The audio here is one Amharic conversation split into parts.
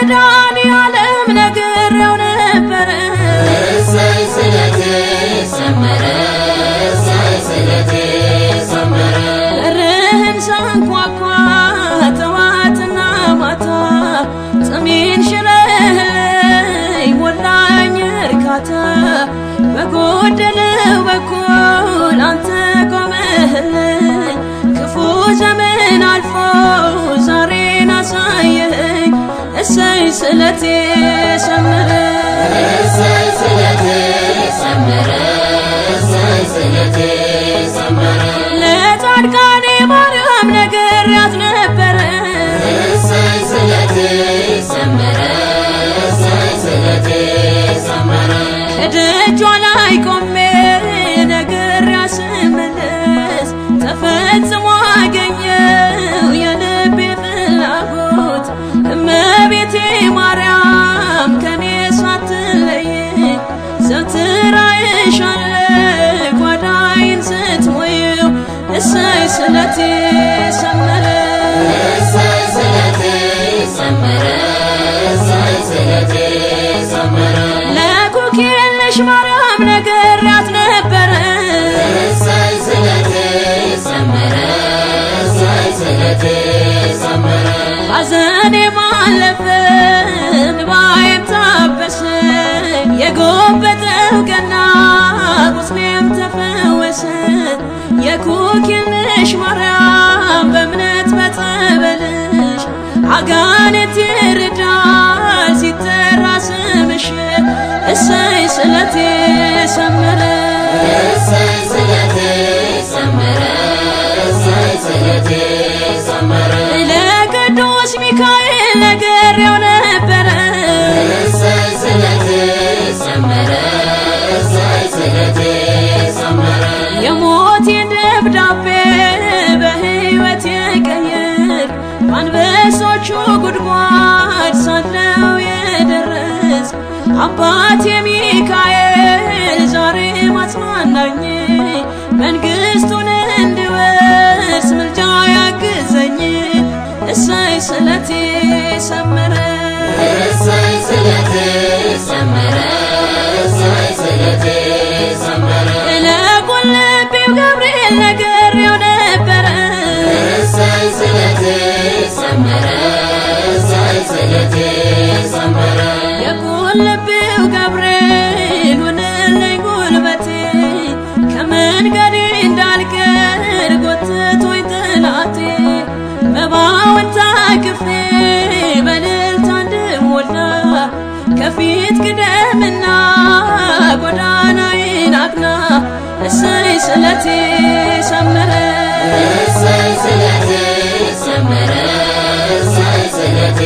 ለመድኃኒዓለም ነግሬው ነበረ። እሰይ ስለቴ ሰመረ፣ እሰይ ስለቴ ሰመረ። በርህን ሳንኳኳ ጠዋትና ማታ ጥሜን ሽረህልኝ ሞላኝ እርካታ። በጎደለው በኩል አንተ ቆመህልኝ፣ ክፉ ዘመን አልፎ ዛሬን አሳየኸኝ። እሰይ ስለቴ ሰመረ። እሰይ ስለቴ ሰመረ፣ እሰይ ስለቴ ሰመረ። ለጻድቃኔ ማርያም ነግሬያት ነበረ። እሰይ ስለቴ ሰመረ፣ እሰይ ስለቴ ሰመረ። ከደጇ ላይ ቆሜ ነግሬያት ስመለስ ተፈጽሞ አገኘው የልቤ ፍላጎት። እመቤቴ ማርያም ከኔ ሳትለይ ዘወትር አይሻለሁ ጓዳዬን ስትሞይው። እሰይ ስለቴ ሰመረ። እሰይ ስለቴ ሰመረ፣ እሰይ ስለቴ ሰመረ። ለኩኪልሽ ማርያም ነግሬያት ነበረ። እሰይ ስለቴ ሰመረ፣ እሰይ ስለቴ ሰመረ። ሐዘኔ ባለፈ እንባዬም ታበሰ፣ የጎበጠው ቀና ቁስሌም ተፈወሰ። የኩኪልሽ ማርያም በእምነት በጸበልሽ አጋንንት ይርዳል ሲጠራ ስምሽ። እሰይ ስለቴ ሰመረ። እሰይ ስለቴ ሰመረ፣ እሰይ ስለቴ ሰመረ። ለቅዱስ ሚካኤል ነግሬው ነበረ። እሰይ ስለቴ ሰመረ፣ እሰይ ስለቴ ሰመረ። የሞቴን ደብዳቤ በሕይወት የቀየር፣ በአንበሶቹ ጉድጓድ ሳለው የደረስ አባቴ ሚካኤል ዛሬ ማጽናናኝ፣ መንግስቱን እንድወርስ ምልጃ ያግዘኝ። እሰይ ስለቴ ሰመረ። እሰይ ስለቴ ሰመረ፣ እሰይ ስለቴ ሰመረ። ለቁልቢው ገብርኤል ነግሬው ነበረ። እሰይ ስለቴ ሰመረ፣ እሰይ ስለቴ ሰመረ። የቁልቢው ገብርኤል ሁንልኝ ጉልበቴ፣ ከመንገዴ እንዳልቀር ጎትቶኝ ጠላቴ። መባውን ታቅፌ በእልልታ እንድሞላ ከፊት ቅደምና ጎዳናዬን አቅና። እሰይ ስለቴ ሰመረ። እሰይ ስለቴ ሰመረ፣ እሰይ ስለቴ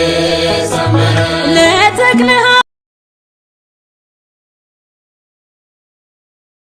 ሰመረ። ለተክለ